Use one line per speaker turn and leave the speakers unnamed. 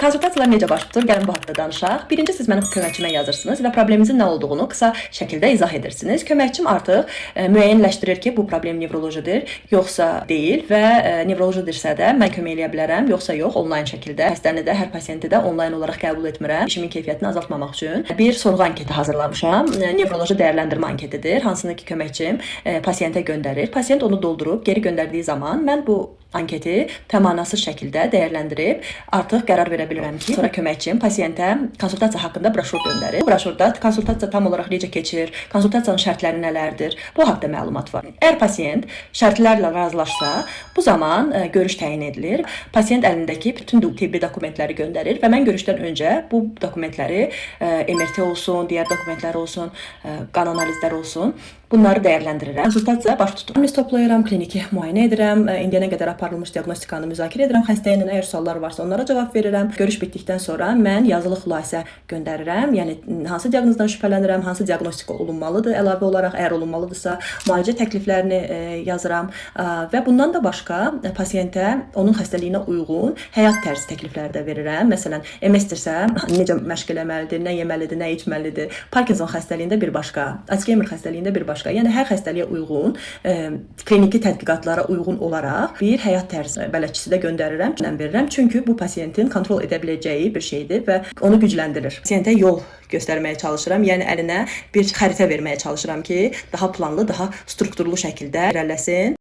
Konsultasiyalar necə baş tutur? Gəlin bu haqda danışaq. Birinci siz mənim köməkçimə yazırsınız və probleminizin nə olduğunu qısa şəkildə izah edirsiniz. Köməkçim artıq müəyyənləşdirir ki, bu problem nevrolojidir, yoxsa deyil və nevrolojidirsə də mən kömək eləyə bilərəm, yoxsa yox, onlayn şəkildə. Xəstəni də, hər pasiyenti də onlayn olaraq qəbul etmirəm. İşimin keyfiyyətini azaltmamaq üçün bir sorğu anketi hazırlamışam. Nevroloji dəyərləndirmə anketidir, hansını ki köməkçim pasiyentə göndərir. Pasiyent onu doldurub geri göndərdiyi zaman mən bu anketi təmanəsiz şəkildə dəyərləndirib artıq qərar verə bilirəm ki, sonra köməkçim pasiyentə konsultasiya haqqında broşur göndərir. Bu broşurda konsultasiya tam olaraq necə keçir, konsultasiyanın şərtləri nələrdir, bu haqqda məlumat var. Əgər pasiyent şərtlərlə razılaşsa, bu zaman görüş təyin edilir. Pasiyent əlindəki bütün tibbi dokumentləri göndərir və mən görüşdən öncə bu dokumentləri MRT olsun, digər dokumentlər olsun, qan analizləri olsun, bunları dəyərləndirirəm. Konsultasiya baş tutur. Anamnez toplayıram, kliniki müayinə edirəm, indiyənə qədər aparılmış diaqnostikanı müzakirə edirəm. Xəstə ilə əgər suallar varsa onlara cavab verirəm. Görüş bitdikdən sonra mən yazılı xülasə göndərirəm. Yəni hansı diaqnozdan şübhələnirəm, hansı diaqnostika olunmalıdır əlavə olaraq, əgər olunmalıdırsa, müalicə təkliflərini yazıram və bundan da başqa pasiyentə onun xəstəliyinə uyğun həyat tərzi təklifləri də verirəm. Məsələn, MS-dirsə, necə məşq eləməlidir, nə yeməlidir, nə içməlidir. Parkinson xəstəliyində bir başqa, Alzheimer xəstəliyində bir başqa. Yəni hər xəstəliyə uyğun, kliniki tədqiqatlara uyğun olaraq bir həyat tərzi bələdçisi də göndərirəm, verirəm. Çünki bu pasiyentin kontrol edə biləcəyi bir şeydir və onu gücləndirir. Pasiyentə yol göstərməyə çalışıram. Yəni əlinə bir xəritə verməyə çalışıram ki, daha planlı, daha strukturlu şəkildə irəliləsin.